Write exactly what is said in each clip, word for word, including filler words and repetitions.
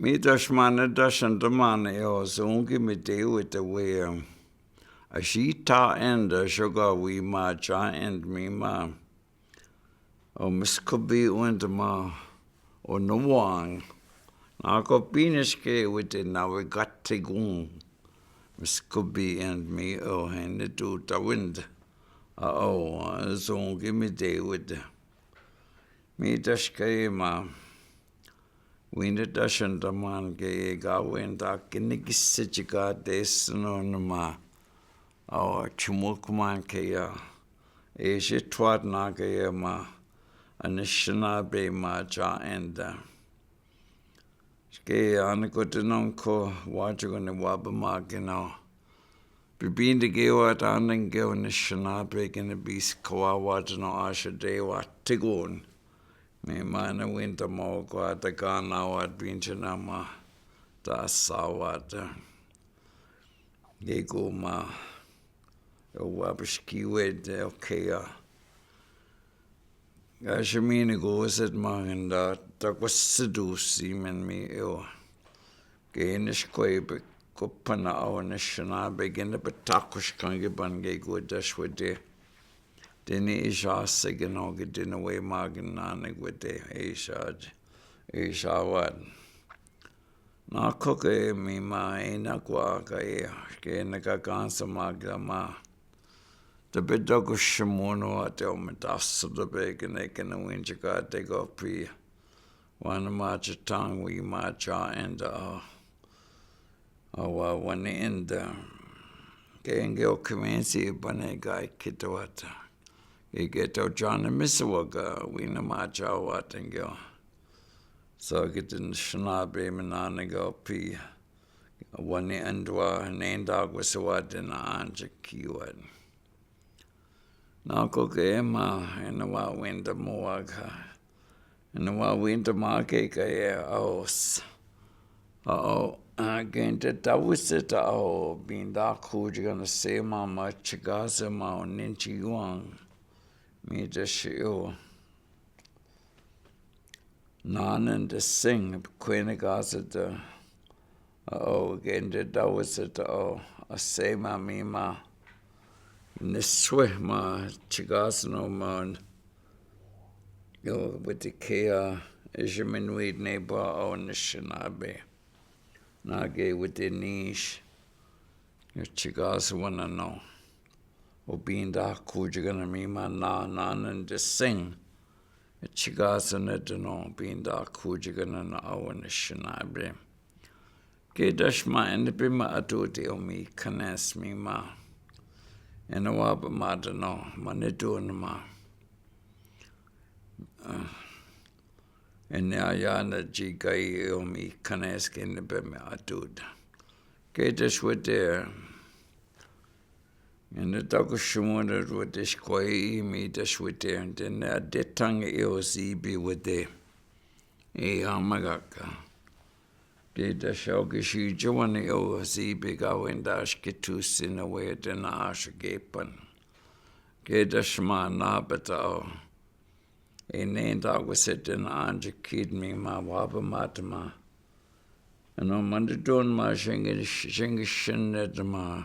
Mi dashmane dashen damane eo, songi mi dewede wea. A shi ta enda shoka wi ma ja end mi ma. O miskobi wenda ma. O no wang. Nako binish ke wede na we gat tegun. Miskobi end mi o hene du ta wenda. A o, songi mi dewede. Mi dashke ma. Wina dashen daman ke ga wenda kinikisi chika desno numa. Awa chumuk man ke ya. E shi twat na ke ya ma. Anishinaabe ma ja enda. Ke anikote nonko wacho kone waba ma ke no. Bibindi ke wa tanden ke Anishinaabe kene bis kawa watano asha de wa tigun. Mi ma na winda mo kwa ta kana wa binche na ma ta sawata. Ke kuma. Yo wa bishki wede, okay, ya. Ga shi mi ni go set ma nda ta kwa sedusi men mi yo. Ke ni shkwe be ko pana Anishinaabe ke ni be ta ko shkangi ban ke go dash wede. Deni isha se ke no ke deni we ma ke na ni wede isha, isha wad. Na koke mi ma ina kwa ka e, ke na ka kansa ma ke ma. Te be doko shimono a te o me ta so te be ke ne ke ne winche ka te go pi. Wana ma cha tang wi ma cha enda. Awa wana enda. Ke nge o kemensi bane ga kito wata. Ke ke to jana misa waga wina ma cha wata nge o. So ke te Anishinaabe mi na ne go pi. Wani andwa nenda gwa se wate na anja kiwan. Na koke ma ena wa winda mo waka. Ena wa winda ma ke ka ye aos. A o, a gente ta wusita o binda kujiga na se ma ma chigase ma o ninchi yuang. Mi te shi o. Nanen de sing, kwene gasa de, o, gende dawese de, o, a se ma mi ma, ne swe ma, chigas no ma, yo, wete kea, e je me nwid ne ba, o, Anishinaabe. Na ge wete nish, yo chigas wana no. O binda kujigana mi ma na, nanen de sing. Chigasa na deno binda kujigana na awa Anishinaabe. Ke dashma ene pe ma atu te o mi kanes mi ma. Ene wa ba ma deno, ma ne dun ma. Ah. Ene aya na jigai o mi kanes ke ne pe ma atu. Ke dashwete. Ene tako shimone wete shkoi mi dashwete, ene a detang e o zibi wete. E amagaka. Ke dashau ke shi jawan e o zibi ga wenda shke tusi na wete na ashke pan. Ke dashma na bata o. Ene nda gwa se dena anja kid mi ma wa ba ma te ma. Eno ma ne dun ma shingi, shingi shinne te ma,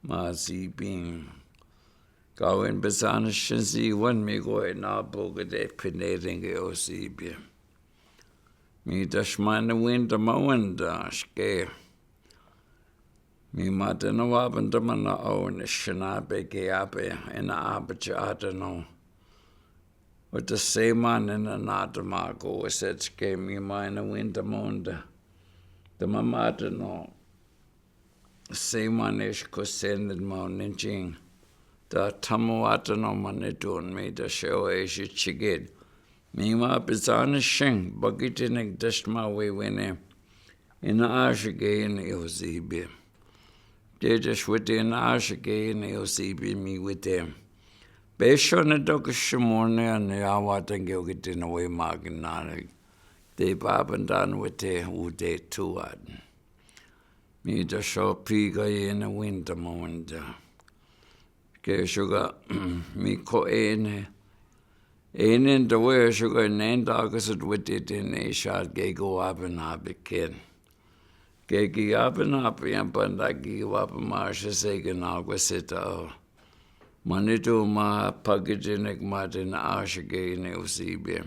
ma zibin. Gawin bezana shinzi wan mi go e na boga de pene ringi o zibi. Mi dashma na winda ma winda, shke. Mi ma dena wa banda ma na o Anishinaabe ke abe, ena abe cha deno. Wata se ma ne na na dema ko wese ke mi ma ena winda ma winda. Dema ma deno. Se ma ne shko sene ma o ninching. Da tamo wa deno ma ne dun mi da sheo e shi chigid. Mi ma bizana shing, bagiti ne dashma we wene. Ina ashige ina e o zibi. Te dashwete ina ashige ina e o zibi mi wete. Be sho ne doka shimone ane awa tange o kete na we magnane. Te babandan wete u de tuad. Mi dasho piga ina winda ma winda. Ke shuga mi ko ene. Enen dawea, shuka nen dakusit wete dene ishal gege wapen apiken. Gege apen apiken panda gi wapen marsese gina kweseta o. Manito ma pakitinek ma dene ashike ne usibe.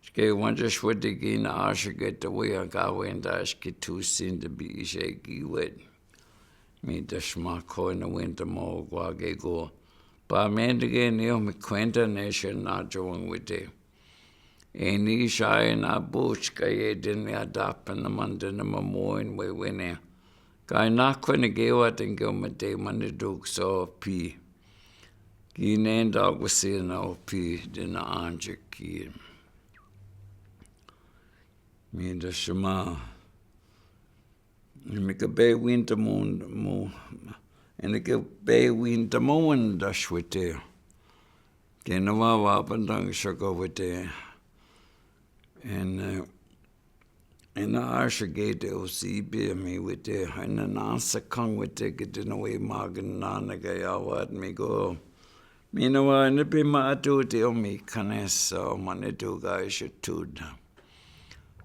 Shike wantes wete gina ashike dawea ka wenda shike tusin de bi ishe gi wet. Mi dashma ko ene wenta mo kwa gege. Ba mendege ne o mi kwenta ne shen na jowang wete. Eni isha ena buch ka ye dene adapen na mandene mamoin wewene. Ka ena kwene ge waten ge mate mane duk so pi. Ginen dakusina o pi dene anjiki. Mi dashma. Ene ke be winta mo, mo, ene ke be winta mo wen dash wete. Kena wa wa pandang shaka wete. Ene, ene asha gete o sibe mi wete. Ene nasa kang wete gete na we magan na na ga ya wat mi go. Mi na wa ene be ma atu te o mi kanesa o mane tu ga isha tud.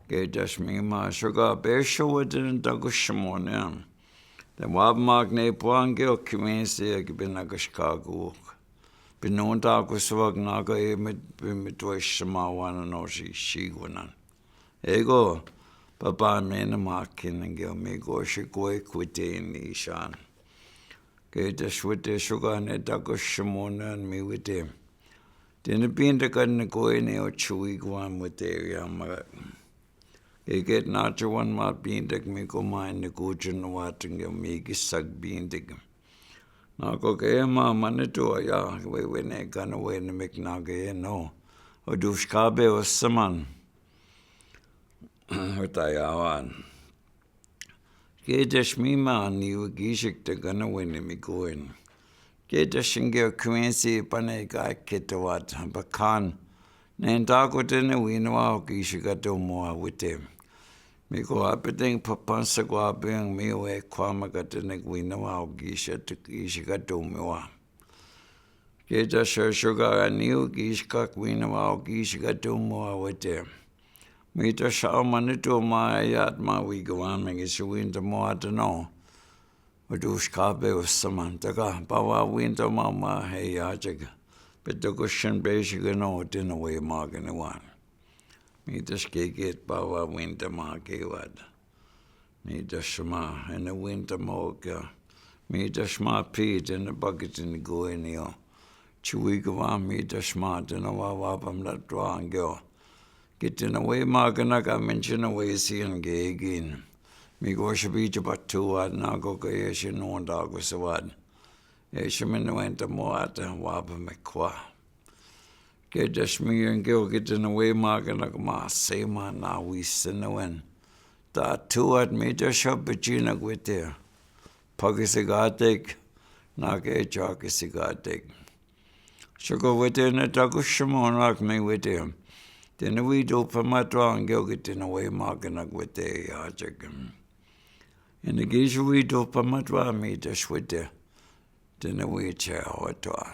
Gete dash mi ma shuka be sho wete na dakushimone. Te wa magne pwang ge o kimensi e ki bina ga Chicago. Binonta ko suwak na ga e mit, bi mitwe shima wana no shi, shi gunan. Ego, papa mene makin ge o mi go shi kwe kwite ni shan. Gete dash wete shuka ne dakushimone mi wete. Dene binde kan ne kwe ne o chui gwan wete ya ma. Gege na juwan ma bindek mi ko ma ene kuchun waten ge mi gisak bindek. Na ko ke ma mane tu ya wewene gana wene mek na ge no. O dush ka be o saman. O ta ya wan. Gete dash mi ma ni u gishik te gana wene mi goen. Gete dash nge o kwensi pane ga kete wat bakan. Nen daku dene wina wa o gishik atu mo a wete. Mi ko apeteng papansa ko apeng mi we kwama ga dene wina wa o gishik atu, gishik atu mi wa. Gete dash shuka ni u gishkak wina wa o gishik atu mo a wete. Mi dash o mane tu ma yat ma wi gwa me nge si winta mo ata no. O dush ka be o saman ta ga ba wa winta ma ma he ya jega. Be dakushin be shi gano dene we ma gane wan. Mi dash gege ba wa winta ma ge wad. Mi dashma ene winta mo ga. Mi dashma pi dene bakitin go ene o. Chui gwa mi dashma dene wa wa pam da dwa nge o. Gete na we ma gana ga menchina we si an ge gin. Mi go shi bi jaba tu wad na go ga ye shi no da go sa wad. Ye shi mi ne winta mo ata wa pam me kwa. Gete dash mi nge o gete na we ma gana ga ma se ma na wi sene wen. Ta tu wad mi dash o bejina gwete. Pagi sigatek, na ke jaki sigatek. Shuka wete ne dakushimonak mi wete. Dene wi do pamatwa nge o gete na we ma gana gwete ya jaki. Ene gishi wi do pamatwa mi dash wete. Dene wi che awatwa.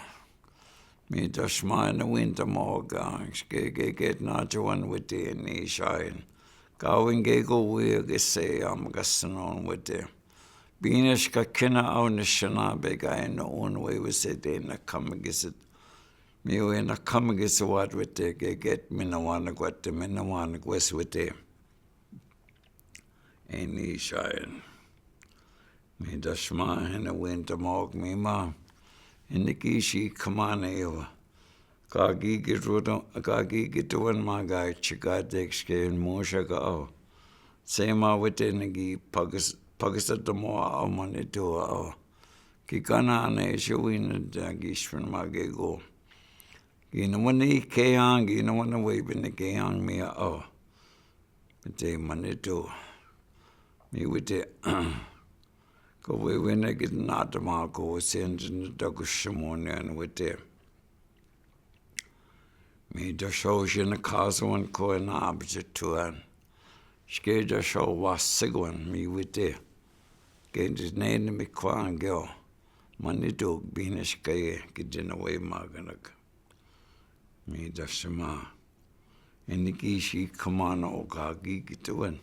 Mi dashma ene winta mo ga, shke ge get na juwan wete ni shain. Ga win ge go wi ge se am ga sanon wete. Bine shka kena au ne shana be ga ene un we wese de na kam gisit. Mi we na kam gisit wat wete ge get mi na wana gwate mi na wana gwes wete. Eni shain. Mi dashma ene winta mo ga mi ma. Ene gishi kamane ewa. Ka gigi tuto, ka gigi tuwan ma ga chika dekske mosha ga o. Se ma wete ne gi pagis, pagisa tomo o mane tu o. Ki kana ne shi wina da gishwin ma ge go. Gina wani ke ang, gina wani we bine ke ang mi o. Wete mane tu. Mi wete. Ko wewene gete na tama ko sente ne dakushimone an wete. Mi dasho shine kaso wan ko ena abje tuan. Shke dasho wa sigwan mi wete. Gete ne ne mi kwan geo. Mane tu bine shke gete na we ma gana ga. မ့ၢ်တၢ်ဆၢမၤ, အနံၣ်ခံဆံခံမး နအိၣ်ကဟးကံကတၢၢ်ဝဲန့ၣ်,